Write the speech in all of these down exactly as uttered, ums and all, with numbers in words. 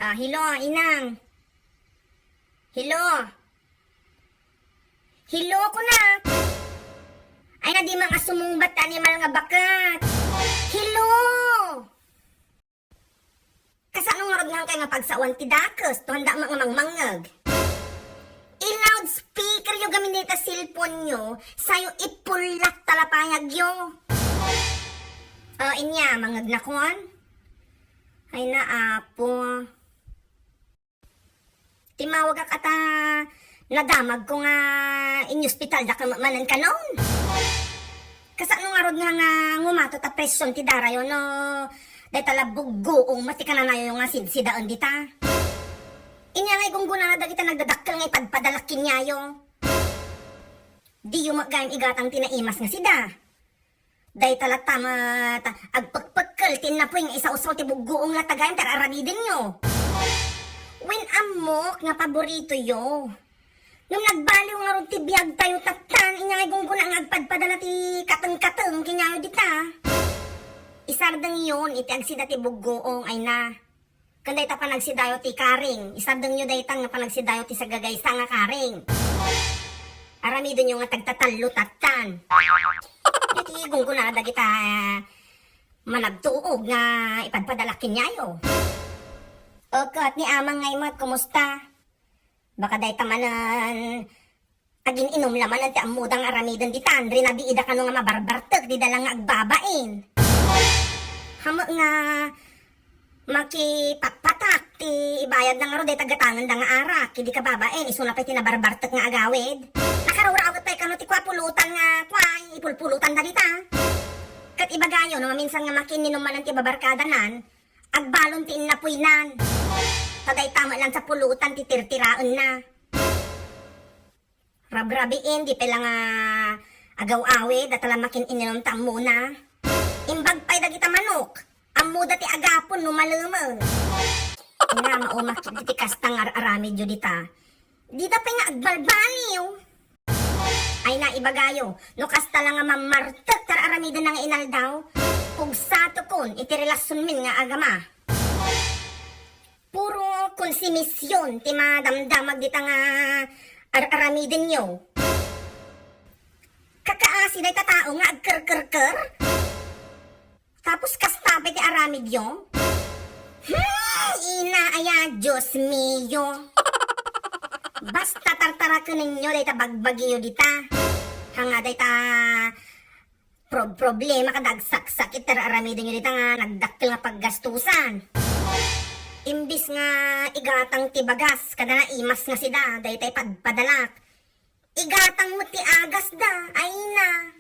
Ah, hello, inang. Hello. Hello, kunak. Ay, na di man nga sumungbat ti animal nga baket. Hello! Kasano ngarud nga kay nga pagsawan ti dakes, to handa nga mangmangngeg? I-loudspeaker yo gamin dita cellphone yo, sayo ipulak ta lapayag yo. O, inya, mangngeg na kon? Ay na, apo. Timmawagak ta nadamagko nga in-ospitaldak manen kanon. Kasano ngarud nga, nga ngumato ta presion ti darayo no dayta la buggoong met ti kananayo nga sidsidaen dita? Inya nga igunggonana dagita nagdadakkel nga ipadpadalak kenyayo. Diyo met gayam igatang ti naimas nga sida. Dayta latta met agpekpekkel ti innapuy nga isawsaw ti buggoong latta gayam ti ar-aramidenyo. Wen, ammok nga paboritoyo. Ngem nagbaliw ngarud ti biagtayo tattan, inya nga igunggonak nga agpadpadala ti katengkateng kenyayo dita. Isardengyon iti agsida ti buggoong, ay na. Ken dayta panagsidayo ti karing, isardengyo daytan nga panagsidayo ti sagagaysa nga karing. Aramidenyo nga tagtatallo tattan. Iti igunggonana dagita managtuog nga ipadpadalak kenyayo. O ket ni amang ngay met, kumusta? Baka dayta manen agin-inom la manen ti ammoda nga aramiden ditan, rinabiida kano nga mabarbartek dida la nga agbabain. Hame nga makipatpatak ti ibayadna ngarud dayta gatangenda nga arak, idi kababain, isuna pay ti nabarbartek nga agawid. Nakarauraw ket pay kano ti kua pulutan nga kua, ipulpulutanda dita. Ket ibagayo, no maminsan nga makiinninom manen ti babarkadanan, agbalon ti innapuynan. Ta dayta met laeng sa pulutan ti tirtiraenna. Rabrabiin, di pay la nga agaw-awid, a ta la makiinninom ta ammona. Imbag pay dagita manok, ammoda ti agapon no malemen. Nga maumak iti kasta nga ar-aramidyo dita. Dida pay nga agbalbaliw. Ay na, ibagayo, no kasta la nga mammartek ti ar-aramidenna nga inaldaw, pugsatekon iti relasionmin nga agama. Puro konsumision ti madamdamag dita nga ar-aramidenyo. Kakaasi dayta tao nga agkerkerker? Tapos kasta pay ti aramidyo? Hmm, ina aya, Dios mio. Basta tartarakenenyo dayta bagbagiyo dita. Hanga dayta pro-, problema kada agsaksak iti ar-aramidenyo dita nga nagdakkel nga paggastusan. Imbis nga igatang ti bagas, kada naimas nga sida, dayta ipadpadalak. Igatang met ti agasda, ay na.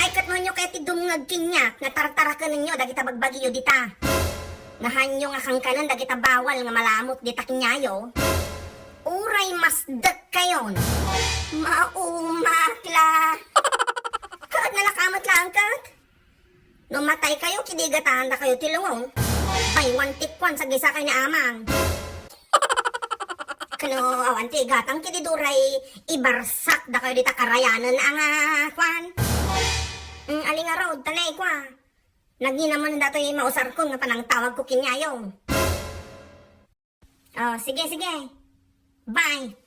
Ay, ket no ania kayat ti dumngeg kaniak nga tartarakenenyo dagita bagbagiyo dita. Nahanyo nga kankanen dagita bawal nga malamut dita kaniayo. Uray masdek kayon. Maumak la. Ket nalaka met laeng ket. No matay kayo, kidigatan da kayo ti lungong. Buy one take one, sagisa kay ni Amang. Kano, awan ti igatang, kidi duray ibarsak da kayo dita karayanen, anga, kwan. Mm, aling arod, tanay, kwa. Nagina mo na datoy mausar ko nga panangtawag ko kinyayo. Oh, sige, sige. Bye.